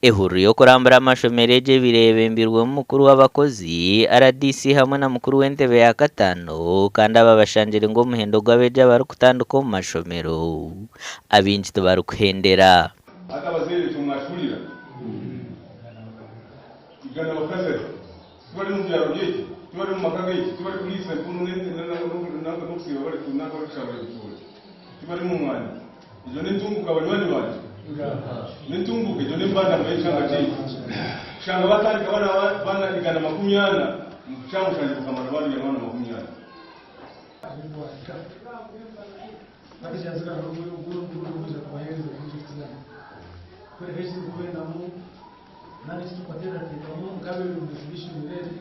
Ehururu y'okurambura amashomero egi ebaire eyebembirwemu mukuru w'abakozi, rdc hamwe na mukuru w'entebe ya kataano kandi aba bashangire ngu omuhendo gw'abeegi abarikutandika omu mashomero abaingi tibarikuhendera. Hati abazaire ekyo mwakihurira? Igana abakazi ati, Tibari mu byaro byaitu, tibari mu maka gaitu, tibari kuriisa empunu n'ente n'okusiiba bari nanka barikusharura ebitookye, tibari mu mwanya. Egyo n'entunguuka banywani bangye? N'entunguuka? Egyo n'embandama y'ekyanga kyaitu. Kushanga batandika bari abaana 140, omu kyamushanju bukamara abaana 420. Nari eki turikubateekateekamu nk'abeebembezi b'eishomero eri,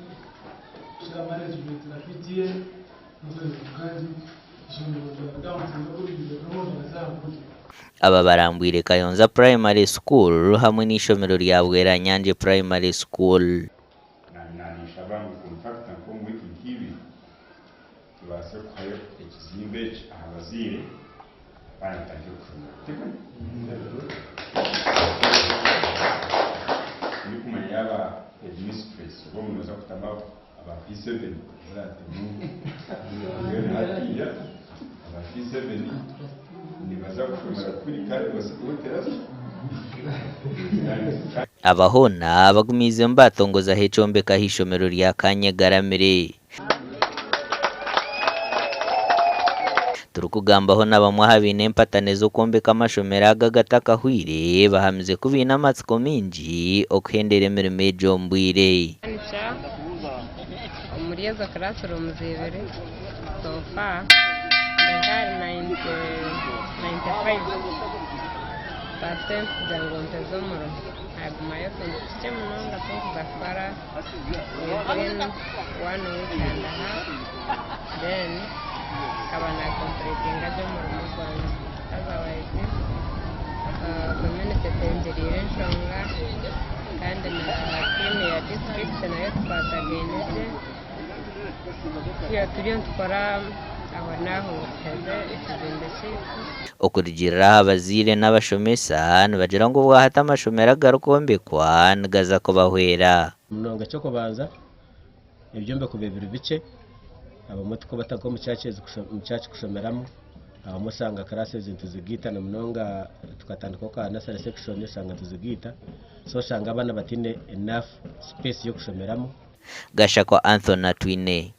kukira management na PTA n'okureeba ngu kandi eishomero ryaruga aha mutindo ogu ribaire ririho ryaza aha gundi. Aba barambwire Kayonza Primary School hamwe n'eishomero rya Bweranyangye Primary School. Naninshaba ngu contractor nk'omu wiiki nk'ibiri tubaase kuhayo ekizimbe eki aha bazaire abaana batandike kushoma. Tikwe? Tindikumanya yaaba headmistress oba omunoza kutamu aba P7 oratemu mbwenu hatiiya aba P7 nibaza kushomera kuri kandi basigeho terasi. Aba hoona bagumiizemu baatongozaho ekyombeko aha ishomero rya Kanyegaramire. Turikugambaho na bamwe aha baine empatane z'okwombeka amashomero aga agatakahwire, bahamize ku baine amatsiko maingi okuhendera emirimo egyo omu bwire. Furniture omuri ezo classrooms ibiri so far ndi nk'ahari 95% kugira ngu mpeze omurimo hagumayo otuntu tukye munonga otunkuza kukora. within one week and a half then nkaba na completinga gye omurimo gwangye otherwise community tengiriire enshonga kandi na team ya district nayo tukwatagaine gye turiyo nitukora aho n'aho ngu tuheze ekizimbe kyaitu. Okurugiirira aha bazaire n'abashomesa, nibagira ngu obwahati amashomero agarikwombekwa nigaza kubahwera. Munonga eky'okubanza, ebyombeko biba biri bikye, abamwe tikubataga omu church kushomeramu, abamwe oshanga classes nituzigaita na munonga tukatandikaho ka nursery section oshanga nituzigaita, so oshanga abaana bataine enough space y'okushomeramu. Gashakwa Anthony Atwine.